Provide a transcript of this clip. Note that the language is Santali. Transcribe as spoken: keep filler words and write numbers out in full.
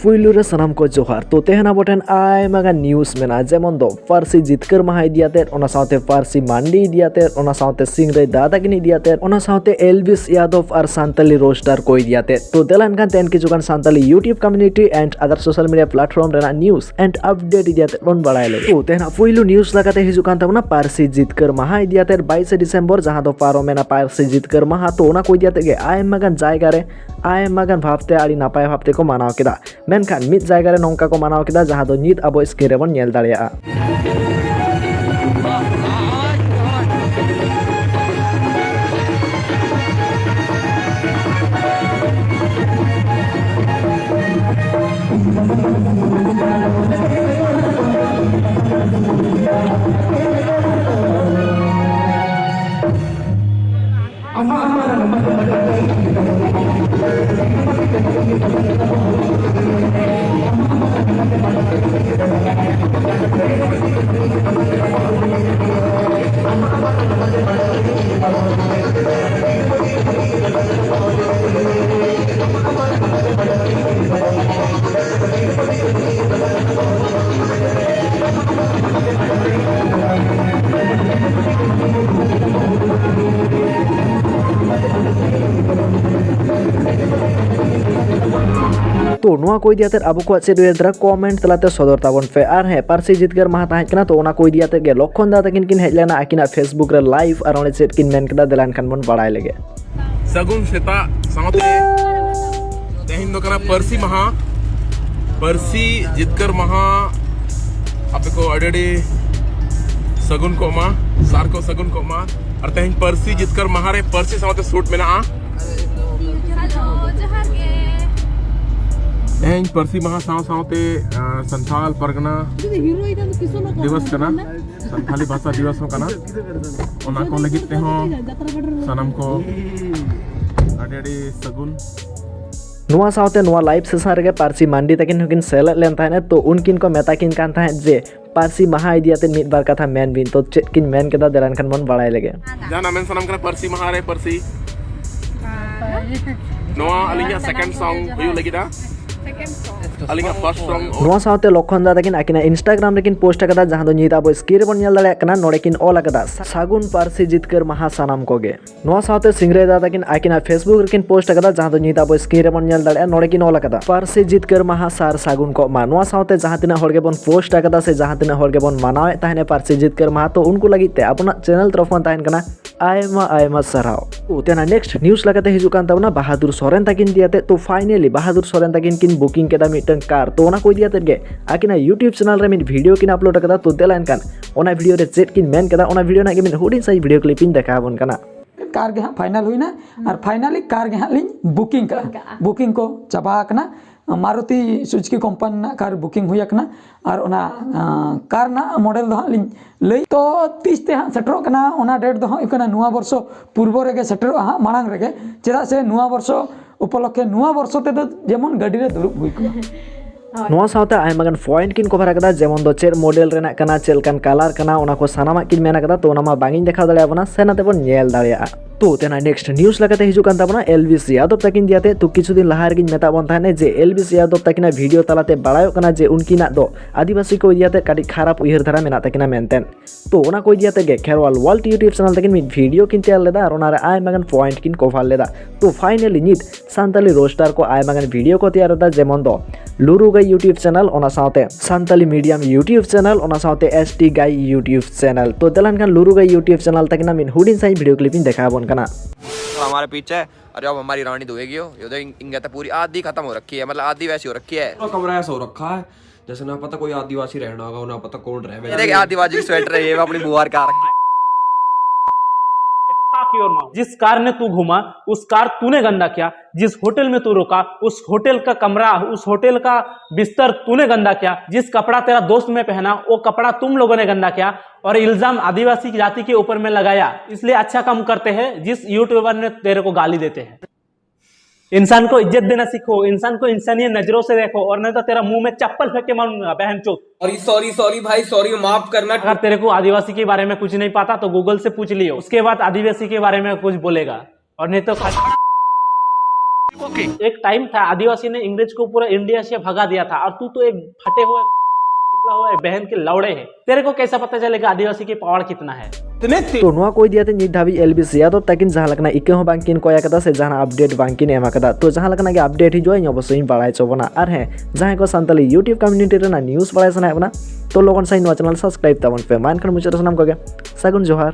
ᱯᱩᱭᱞᱩ ᱨᱮ ᱥᱟᱱᱟᱢ ᱠᱚ ᱡᱚᱦᱟᱨ᱾ ᱛᱚ, ᱛᱮᱦᱮᱧ ᱟᱵᱚ ᱴᱷᱮᱱ ᱟᱭᱢᱟ ᱜᱟᱱ ᱱᱤᱭᱩᱡᱽ ᱢᱮᱱᱟᱜᱼᱟ, ᱡᱮᱢᱚᱱ ᱫᱚ ᱯᱟᱹᱨᱥᱤ ᱡᱤᱛᱠᱟᱹᱨ ᱢᱟᱦᱟ ᱤᱫᱤᱭᱟᱛᱮᱫ, ᱚᱱᱟ ᱥᱟᱶᱛᱮ ᱯᱟᱹᱨᱥᱤ ᱢᱟᱱᱰᱤ ᱤᱫᱤᱭᱟᱛᱮᱫ, ᱚᱱᱟ ᱥᱟᱶᱛᱮ ᱥᱤᱝᱨᱟᱹᱭ ᱫᱟ ᱛᱟᱹᱠᱤᱱ ᱤᱫᱤᱭᱟᱛᱮᱫ, ᱚᱱᱟ ᱥᱟᱶᱛᱮ ᱮᱞᱵᱤᱥ ᱭᱟᱫᱚᱵ ᱟᱨ ᱥᱟᱱᱛᱟᱞᱤ ᱨᱳᱥᱴᱟᱨ ᱠᱚ ᱤᱫᱤᱭᱟᱛᱮᱫ᱾ ᱛᱚ, ᱫᱮᱞᱟ ᱮᱱᱠᱷᱟᱱ ᱛᱮᱦᱮᱧ ᱠᱤᱪᱷᱩ ᱜᱟᱱ Santali YouTube community and other social media platform ᱨᱮᱱᱟᱜ ᱱᱤᱭᱩᱡᱽ and update ᱤᱫᱤᱭᱟᱛᱮᱫ ᱵᱚᱱ ᱵᱟᱲᱟᱭ ᱞᱮᱜᱮ᱾ ᱛᱚ, ᱛᱮᱦᱮᱧᱟᱜ ᱯᱩᱭᱞᱩ ᱱᱤᱭᱩᱡᱽ ᱞᱮᱠᱟᱛᱮ ᱦᱤᱡᱩᱜ ᱠᱟᱱ ᱛᱟᱵᱚᱱᱟ ᱯᱟᱹᱨᱥᱤ ᱡᱤᱛᱠᱟᱹᱨ ᱢᱟᱦᱟ ᱤᱫᱤᱭᱟᱛᱮᱫ, ᱵᱟᱭᱤᱥᱮ ᱰᱤᱥᱮᱢᱵᱚᱨ, ᱡᱟᱦᱟᱸ ᱫᱚ ᱯᱟᱨᱚᱢᱮᱱᱟ ᱯᱟᱹᱨᱥᱤ ᱡᱤᱛᱠᱟᱹᱨ ᱢᱟᱦᱟ᱾ ᱛᱚ, ᱚᱱᱟ ᱠᱚ ᱤᱫᱤᱭᱟᱛᱮᱫ ᱜᱮ ᱟᱭᱢᱟ ᱜᱟᱱ ᱡᱟᱭᱜᱟ ᱨᱮ ᱟᱭᱢᱟ ᱜᱟᱱ ᱵᱷᱟᱵᱽᱛᱮ ᱟᱹᱰᱤ ᱱᱟᱯᱟᱭ ᱵᱷᱟᱵᱽ ᱛᱮᱠᱚ ᱢᱟᱱᱟᱣ ᱠᱮᱫᱟ᱾ ᱢᱮᱱᱠᱷᱟᱱ ᱢᱤᱫ ᱡᱟᱭᱜᱟ ᱨᱮ ᱱᱚᱝᱠᱟ ᱠᱚ ᱢᱟᱱᱟᱣ ᱠᱮᱫᱟ, ᱡᱟᱦᱟᱸ ᱫᱚ ᱱᱤᱛ ᱟᱵᱚ screen ᱨᱮᱵᱚᱱ ᱧᱮᱞ ᱫᱟᱲᱮᱭᱟᱜᱼᱟ᱾ ᱛᱚ, ᱱᱚᱣᱟ ᱠᱚ ᱤᱫᱤ ᱠᱟᱛᱮᱫ ᱟᱵᱚ ᱠᱚᱣᱟᱜ ᱪᱮᱫ ᱩᱭᱦᱟᱹᱨ ᱛᱟᱨᱟ, comment ᱛᱟᱞᱟᱛᱮ ᱥᱚᱫᱚᱨ ᱛᱟᱵᱚᱱ ᱯᱮ᱾ ᱟᱨ ᱦᱮᱸ, ᱯᱟᱹᱨᱥᱤ ᱡᱤᱛᱠᱟᱹᱨ ᱢᱟᱦᱟ ᱛᱟᱦᱮᱸ ᱠᱟᱱᱟ, ᱛᱚ ᱚᱱᱟ ᱠᱚ ᱤᱫᱤ ᱠᱟᱛᱮᱫ ᱜᱮ ᱞᱚᱠᱠᱷᱚᱱ ᱫᱟ ᱛᱟᱹᱠᱤᱱ ᱠᱤᱱ ᱦᱮᱡ ᱞᱮᱱᱟ ᱟᱹᱠᱤᱱᱟᱜ Facebook ᱨᱮ live, ᱟᱨ ᱚᱸᱰᱮ ᱪᱮᱫ ᱠᱤᱱ ᱢᱮᱱ ᱠᱮᱫᱟ, ᱫᱮᱞᱟ ᱮᱱᱠᱷᱟᱱ ᱵᱚᱱ ᱵᱟᱲᱟᱭ ᱞᱮᱜᱮ᱾ ᱥᱟᱹᱜᱩᱱ ᱥᱮᱛᱟᱜ ᱥᱟᱶᱛᱮ ᱛᱮᱦᱮᱧ ᱫᱚ ᱠᱟᱱᱟ ᱯᱟᱹᱨᱥᱤ ᱢᱟᱦᱟ, ᱯᱟᱹᱨᱥᱤ ᱡᱤᱛᱠᱟᱹᱨ ᱢᱟᱦᱟ᱾ ᱟᱯᱮ ᱠᱚ ᱟᱹᱰᱤ ᱟᱹᱰᱤ ᱥᱟᱹᱜᱩᱱ ᱠᱚᱜ ᱢᱟ, ᱥᱟᱨ ᱠᱚ ᱥᱟᱹᱜᱩᱱ ᱠᱚᱜ ᱢᱟ᱾ ᱟᱨ ᱛᱮᱦᱮᱧ ᱯᱟᱹᱨᱥᱤ ᱡᱤᱛᱠᱟᱹᱨ ᱢᱟᱦᱟ ᱨᱮ ᱯᱟᱹᱨᱥᱤ ᱥᱟᱶᱛᱮ ᱥᱩᱴ ᱢᱮᱱᱟᱜᱼᱟ᱾ ᱦᱮᱞᱳ, ᱡᱚᱦᱟᱨ ᱜᱮ᱾ ᱛᱮᱦᱮᱧ ᱯᱟᱹᱨᱥᱤ ᱢᱟᱦᱟ ᱥᱟᱶ ᱥᱟᱶᱛᱮ, ᱟᱸ, ᱥᱟᱱᱛᱷᱟᱞ ᱯᱟᱨᱜᱟᱱᱟ ᱫᱤᱵᱚᱥ ᱠᱟᱱᱟ, ᱥᱟᱱᱛᱷᱟᱞᱤ ᱵᱷᱟᱥᱟ ᱫᱤᱵᱚᱥ ᱦᱚᱸ ᱠᱟᱱᱟ᱾ ᱚᱱᱟ ᱠᱚ ᱞᱟᱹᱜᱤᱫ ᱛᱮᱦᱚᱸ ᱥᱟᱱᱟᱢ ᱠᱚ ᱟᱹᱰᱤ ᱟᱹᱰᱤ ᱥᱟᱹᱜᱩᱱ᱾ ᱱᱚᱣᱟ ᱥᱟᱶᱛᱮ ᱱᱚᱣᱟ live session ᱨᱮᱜᱮ ᱯᱟᱹᱨᱥᱤ ᱢᱟᱱᱰᱤ ᱛᱟᱹᱠᱤᱱ ᱦᱚᱸᱠᱤᱱ ᱥᱮᱞᱮᱫ ᱞᱮᱱ ᱛᱟᱦᱮᱸᱫ᱾ ᱛᱚ, ᱩᱱᱠᱤᱱ ᱠᱚ ᱢᱮᱛᱟ ᱠᱤᱱ ᱠᱟᱱ ᱛᱟᱦᱮᱸᱫ ᱡᱮ ᱯᱟᱹᱨᱥᱤ ᱢᱟᱦᱟ ᱤᱫᱤ ᱟᱛᱮ ᱢᱤᱫ ᱵᱟᱨ ᱠᱟᱛᱷᱟ ᱢᱮᱱ ᱵᱤᱱ᱾ ᱛᱚ, ᱪᱮᱫ ᱠᱤᱱ ᱢᱮᱱ ᱠᱮᱫᱟ, ᱫᱮᱞᱟ ᱮᱱᱠᱷᱟᱱ ᱵᱚᱱ ᱵᱟᱲᱟᱭ ᱞᱮᱜᱮ᱾ ᱡᱟᱦᱟᱱᱟᱜ ᱢᱮᱱ ᱥᱟᱱᱟᱢ ᱠᱟᱱᱟ ᱯᱟᱹᱨᱥᱤ ᱢᱟᱦᱟ ᱨᱮ ᱯᱟᱹᱨᱥᱤ? ᱱᱚᱣᱟ ᱟᱹᱞᱤᱧᱟᱜ second song ᱦᱩᱭᱩᱜ ᱞᱟᱹᱜᱤᱫᱟ᱾ ᱟᱹᱞᱤᱧᱟᱜ first song᱾ ᱱᱚᱣᱟ ᱥᱟᱶᱛᱮ ᱞᱚᱠᱷᱚᱱ ᱫᱟ ᱛᱟᱹᱠᱤᱱ ᱟᱹᱠᱤᱱᱟᱜ Instagram ᱨᱮᱠᱤᱱ ᱯᱳᱥᱴ ᱟᱠᱟᱫᱟ, ᱡᱟᱦᱟᱸ ᱫᱚ ᱱᱤᱛ ᱟᱵᱚ screen ᱨᱮᱵᱚᱱ ᱧᱮᱞ ᱫᱟᱲᱮᱭᱟᱜ ᱠᱟᱱᱟ᱾ ᱱᱚᱰᱮ ᱠᱤᱱ ᱚᱞ ᱟᱠᱟᱫᱟ, "ᱥᱟᱹᱜᱩᱱ ᱯᱟᱹᱨᱥᱤ ᱡᱤᱛᱠᱟᱹᱨ ᱢᱟᱦᱟ ᱥᱟᱱᱟᱢ ᱠᱚᱜᱮ᱾" ᱱᱚᱣᱟ ᱥᱟᱶᱛᱮ ᱥᱤᱝᱨᱟᱹᱭ ᱫᱟ ᱛᱟᱹᱠᱤᱱ ᱟᱹᱠᱤᱱᱟᱜ Facebook ᱨᱮᱠᱤᱱ ᱯᱳᱥᱴ ᱟᱠᱟᱫᱟ, ᱡᱟᱦᱟᱸ ᱫᱚ ᱱᱤᱛ ᱟᱵᱚ screen ᱨᱮᱵᱚᱱ ᱧᱮᱞ ᱫᱟᱲᱮᱭᱟᱜᱼᱟ᱾ ᱱᱚᱰᱮ ᱠᱤᱱ ᱚᱞ ᱟᱠᱟᱫᱟ, "ᱯᱟᱹᱨᱥᱤ ᱡᱤᱛᱠᱟᱹᱨ ᱢᱟᱦᱟ ᱥᱟᱨ ᱥᱟᱹᱜᱩᱱ ᱠᱚᱜ ᱢᱟ᱾" ᱱᱚᱣᱟ ᱥᱟᱶᱛᱮ ᱡᱟᱦᱟᱸ ᱛᱤᱱᱟᱹᱜ ᱦᱚᱲ ᱜᱮᱵᱚᱱ ᱯᱳᱥᱴ ᱟᱠᱟᱫᱟ ᱥᱮ ᱡᱟᱦᱟᱸ ᱛᱤᱱᱟᱹᱜ ᱦᱚᱲ ᱜᱮᱵᱚᱱ ᱢᱟᱱᱟᱣᱮᱫ ᱛᱟᱦᱮᱱᱟ ᱯᱟᱹᱨᱥᱤ ᱡᱤᱛᱠᱟᱹᱨ ᱢᱟᱦᱟ, ᱛᱚ ᱩᱱᱠᱩ ᱞᱟᱹᱜᱤᱫ ᱛᱮ ᱟᱵᱚᱱᱟᱜ ᱪᱮᱱᱮᱞ ᱛᱚᱨᱚᱯ ᱠᱷᱚᱱ ᱛᱟᱦᱮᱱ ᱠᱟᱱᱟ ᱟᱭᱢᱟ ᱟᱭᱢᱟ ᱥᱟᱨᱦᱟᱣ᱾ ᱛᱚ ᱛᱮᱱᱟᱜ next news ᱞᱮᱠᱟᱛᱮ ᱦᱤᱡᱩᱜ ᱠᱟᱱ ᱛᱟᱵᱚᱱᱟ ᱵᱟᱦᱟᱫᱩᱨ ᱥᱚᱨᱮᱱ ᱛᱟᱹᱠᱤᱱ ᱫᱤᱭᱟᱛᱮ᱾ ᱛᱚ finally ᱵᱟᱦᱟᱫᱩᱨ ᱥᱚᱨᱮᱱ ᱛᱟᱹᱠᱤᱱ ᱠᱤᱱ booking ᱠᱮᱫᱟ ᱢᱤᱫᱴᱟᱝ car᱾ ᱛᱚ ᱚᱱᱟ ᱠᱚ ᱤᱫᱤ ᱠᱟᱛᱮᱫ ᱜᱮ ᱟᱹᱠᱤᱱᱟᱜ YouTube channel ᱨᱮ ᱢᱤᱫ video ᱠᱤᱱ upload ᱟᱠᱟᱫᱟ᱾ ᱛᱚ ᱫᱮᱞᱟ ᱮᱱᱠᱷᱟᱱ ᱚᱱᱟ video ᱨᱮ ᱪᱮᱫ ᱠᱤᱱ ᱢᱮᱱ ᱠᱟᱫᱟ, ᱚᱱᱟ video ᱨᱮᱱᱟᱜ ᱜᱮ ᱢᱤᱫ ᱦᱩᱰᱤᱧ ᱥᱟᱺᱦᱤᱡ video clip ᱤᱧ ᱫᱮᱠᱷᱟᱣ ᱟᱵᱚᱱ ᱠᱟᱱᱟ᱾ ᱠᱟᱨ ᱜᱮ ᱦᱟᱸᱜ ᱯᱷᱟᱭᱱᱟᱞ ᱦᱩᱭᱱᱟ ᱟᱨ finally ᱠᱟᱨ ᱜᱮ ᱦᱟᱸᱜ ᱞᱤᱧ ᱵᱩᱠᱤᱝ ᱠᱟᱜᱼᱟ᱾ ᱵᱩᱠᱤᱝ ᱠᱚ ᱪᱟᱵᱟ ᱟᱠᱟᱱᱟ᱾ ᱢᱟᱨᱩᱛᱤ ᱥᱩᱡᱩᱠᱤ ᱠᱳᱢᱯᱟᱱᱤ ᱨᱮᱱᱟᱜ ᱠᱟᱨ ᱵᱩᱠᱤᱝ ᱦᱩᱭ ᱟᱠᱟᱱᱟ ᱟᱨ ᱚᱱᱟ ᱠᱟᱨ ᱨᱮᱱᱟᱜ ᱢᱚᱰᱮᱞ ᱫᱚ ᱦᱟᱸᱜ ᱞᱤᱧ ᱞᱟᱹᱭ ᱛᱚ ᱛᱤᱥ ᱛᱮ ᱦᱟᱸᱜ ᱥᱮᱴᱮᱨᱚᱜ ᱠᱟᱱᱟ, ᱚᱱᱟ ᱰᱮᱴ ᱫᱚ ᱦᱟᱸᱜ ᱦᱩᱭᱩᱜ ᱠᱟᱱᱟ ᱱᱚᱣᱟ ᱵᱚᱨᱥᱚ ᱯᱩᱨᱵᱚ ᱨᱮᱜᱮ ᱥᱮᱴᱮᱨᱚᱜᱼᱟ ᱦᱟᱸᱜ, ᱢᱟᱲᱟᱝ ᱨᱮᱜᱮ᱾ ᱪᱮᱫᱟᱜ ᱥᱮ ᱱᱚᱣᱟ ᱵᱚᱨᱥᱚ ᱩᱯᱚᱞᱚᱠᱠᱷᱮ ᱱᱚᱣᱟ ᱵᱚᱨᱥᱚ ᱛᱮᱫᱚ ᱡᱮᱢᱚᱱ ᱜᱟᱹᱰᱤ ᱨᱮ ᱫᱩᱲᱩᱵ ᱦᱩᱭ ᱠᱚᱜᱼᱟ᱾ ᱱᱚᱣᱟ ᱥᱟᱶᱛᱮ ᱟᱭᱢᱟ ᱜᱟᱱ point ᱠᱤᱱ cover ᱟᱠᱟᱫᱟ, ᱡᱮᱢᱚᱱ ᱫᱚ ᱪᱮᱫ model ᱨᱮᱱᱟᱜ ᱠᱟᱱᱟ, ᱪᱮᱫ ᱞᱮᱠᱟᱱ colour ᱠᱟᱱᱟ, ᱚᱱᱟ ᱠᱚ ᱥᱟᱱᱟᱢᱟᱜ ᱠᱤᱱ ᱢᱮᱱ ᱟᱠᱟᱫᱟ᱾ ᱛᱚ ᱚᱱᱟ ᱢᱟ ᱵᱟᱝ ᱤᱧ ᱫᱮᱠᱷᱟᱣ ᱫᱟᱲᱮᱭᱟᱵᱚᱱᱟ, ᱥᱮ ᱱᱟᱛᱮ ᱵᱚᱱ ᱧᱮᱞ ᱫᱟᱲᱮᱭᱟᱜᱼᱟ᱾ ᱛᱚ ᱛᱮᱱᱟᱜ next news ᱞᱮᱠᱟᱛᱮ ᱦᱤᱡᱩᱜ ᱠᱟᱱ ᱛᱟᱵᱚᱱᱟ ᱮᱞ ᱵᱤ ᱥᱤ ᱭᱟᱫᱚᱵ ᱛᱟᱹᱠᱤᱱ ᱫᱤᱭᱟᱛᱮ᱾ ᱛᱚ ᱠᱤᱪᱷᱩ ᱫᱤᱱ ᱞᱟᱦᱟ ᱨᱮᱜᱤᱧ ᱢᱮᱛᱟᱜ ᱵᱚᱱ ᱛᱟᱦᱮᱸᱫ ᱡᱮ ᱮᱞ ᱵᱤ ᱥᱤ ᱭᱟᱫᱚᱵ ᱛᱟᱹᱠᱤᱱᱟᱜ video ᱛᱟᱞᱟᱛᱮ ᱵᱟᱲᱟᱭᱚᱜ ᱠᱟᱱᱟ ᱡᱮ ᱩᱱᱠᱤᱱᱟᱜ ᱫᱚ ᱟᱹᱫᱤᱵᱟᱹᱥᱤ ᱠᱚ ᱤᱫᱤᱭᱟᱛᱮ ᱠᱟᱹᱴᱤᱡ ᱠᱷᱟᱨᱟᱯ ᱩᱭᱦᱟᱹᱨ ᱫᱷᱟᱨᱟ ᱢᱮᱱᱟᱜ ᱛᱟᱹᱠᱤᱱᱟ ᱢᱮᱱᱛᱮ᱾ ᱛᱚ ᱚᱱᱟ ᱠᱚ ᱤᱫᱤᱭᱟᱛᱮ ᱜᱮ ᱠᱷᱮᱨᱣᱟᱞ World YouTube channel ᱛᱟᱹᱠᱤᱱ ᱢᱤᱫ video ᱠᱤᱱ ᱛᱮᱭᱟᱨ ᱞᱮᱫᱟ ᱟᱨ ᱚᱱᱟᱨᱮ ᱟᱭᱢᱟ ᱜᱟᱱ point ᱠᱤᱱ cover ᱞᱮᱫᱟ᱾ ᱛᱚ finally ᱱᱤᱛ ᱥᱟᱱᱛᱟᱞᱤ roaster ᱠᱚ ᱟᱭᱢᱟ ᱜᱟᱱ video ᱠᱚ ᱛᱮᱭᱟᱨ ᱮᱫᱟ, ᱡᱮᱢᱚᱱ ᱫᱚ ᱞᱩᱨᱩ ᱜᱟᱭ YouTube channel, ᱚᱱᱟ ᱥᱟᱶᱛᱮ ᱥᱟᱱᱛᱟᱞᱤ medium YouTube channel, ᱚᱱᱟ ᱥᱟᱶᱛᱮ S T guy YouTube channel᱾ ᱛᱚ ᱫᱮᱞᱟ ᱮᱱᱠᱷᱟᱱ ᱞᱩᱨᱩ ᱜᱟᱭ YouTube channel ᱛᱟᱹᱠᱤᱱᱟᱜ ᱢᱤᱫ ᱦᱩᱰᱤᱧ ᱥᱟᱺᱦᱤᱡ video clip ᱤᱧ ᱫᱮᱠᱷᱟᱣ ᱟᱵᱚᱱ ᱠᱟᱱᱟ᱾ हमारे पीछे। अरे अब हमारी रानी धोएगी हो, ये तो इंग- इंगत है पूरी आधी खत्म हो रखी है, मतलब आधी वैसी हो रखी है। पूरा कमरा ऐसा हो रखा है जैसे ना पता कोई आदिवासी रहना होगा, ना पता कौन रहे। देख आदिवासी की स्वेटर है ये, अपनी बुआ का रखी। Fuck your mouth। जिस कार ने तू घूमा, उस कार तूने गंदा किया। जिस होटल में तू रुका, उस होटल का कमरा, उस होटल का बिस्तर तूने गंदा किया। जिस कपड़ा तेरा दोस्त में पहना, वो कपड़ा तुम लोगों ने गंदा किया। और इल्जाम आदिवासी जाति के ऊपर में लगाया, इसलिए अच्छा काम करते हैं जिस यूट्यूबर ने तेरे को गाली देते हैं। इंसान को इज्जत देना सीखो, इंसान को इंसानियत नजरों से देखो, और नहीं तो तेरा मुंह में चप्पल फेंक के मारूंगा बहन चोद। सॉरी सॉरी सॉरी भाई, सॉरी, माफ करना। अगर तेरे को आदिवासी के बारे में कुछ नहीं पता तो गूगल से पूछ लियो, उसके बाद आदिवासी के बारे में कुछ बोलेगा, और नहीं तो खा- एक टाइम था, आदिवासी ने अंग्रेज को पूरा इंडिया से भगा दिया था, और तू तो एक फटे हुए, निकला हुआ एक बहन के लौड़े है। तेरे को कैसा पता चलेगा आदिवासी की पावर कितना है? ᱛᱚ ᱱᱚᱣᱟ ᱠᱚ ᱤᱫᱤ ᱠᱟᱛᱮ ᱱᱤᱛ ᱫᱷᱟᱹᱵᱤᱡ ᱮᱞ ᱵᱤ ᱥᱤ ᱭᱟᱫᱚᱵ ᱛᱟᱹᱠᱤᱱ ᱡᱟᱦᱟᱸ ᱞᱮᱠᱟᱱᱟᱜ ᱤᱠᱟᱹ ᱦᱚᱸ ᱵᱟᱝᱠᱤᱱ ᱠᱚᱭ ᱟᱠᱟᱫᱟ ᱥᱮ ᱡᱟᱦᱟᱱᱟᱜ ᱟᱯᱰᱮᱴ ᱵᱟᱝᱠᱤᱱ ᱮᱢ ᱟᱠᱟᱫᱟ᱾ ᱛᱚ ᱡᱟᱦᱟᱸ ᱞᱮᱠᱟᱱᱟᱜ ᱜᱮ ᱟᱯᱰᱮᱴ ᱦᱤᱡᱩᱜᱼᱟ, ᱤᱧ ᱚᱵᱚᱥᱥᱳᱭ ᱤᱧ ᱵᱟᱲᱟᱭ ᱦᱚᱪᱚ ᱵᱚᱱᱟ᱾ ᱟᱨ ᱦᱮᱸ, ᱡᱟᱦᱟᱸᱭ ᱠᱚ ᱥᱟᱱᱛᱟᱞᱤ YouTube community ᱨᱮᱱᱟᱜ news ᱵᱟᱲᱟᱭ ᱥᱟᱱᱟᱭᱮᱫ ᱵᱚᱱᱟ, ᱛᱚ ᱞᱚᱜᱚᱱ ᱥᱟᱺᱦᱤᱡ ᱱᱚᱣᱟ channel subscribe ᱛᱟᱵᱚᱱ ᱯᱮ᱾ ᱢᱟ ᱮᱱᱠᱷᱟᱱ ᱢᱩᱪᱟᱹᱫ ᱨᱮ ᱥᱟᱱᱟᱢ ᱠᱚᱜᱮ ᱥᱟᱹᱜᱩᱱ ᱡᱚᱦᱟᱨ᱾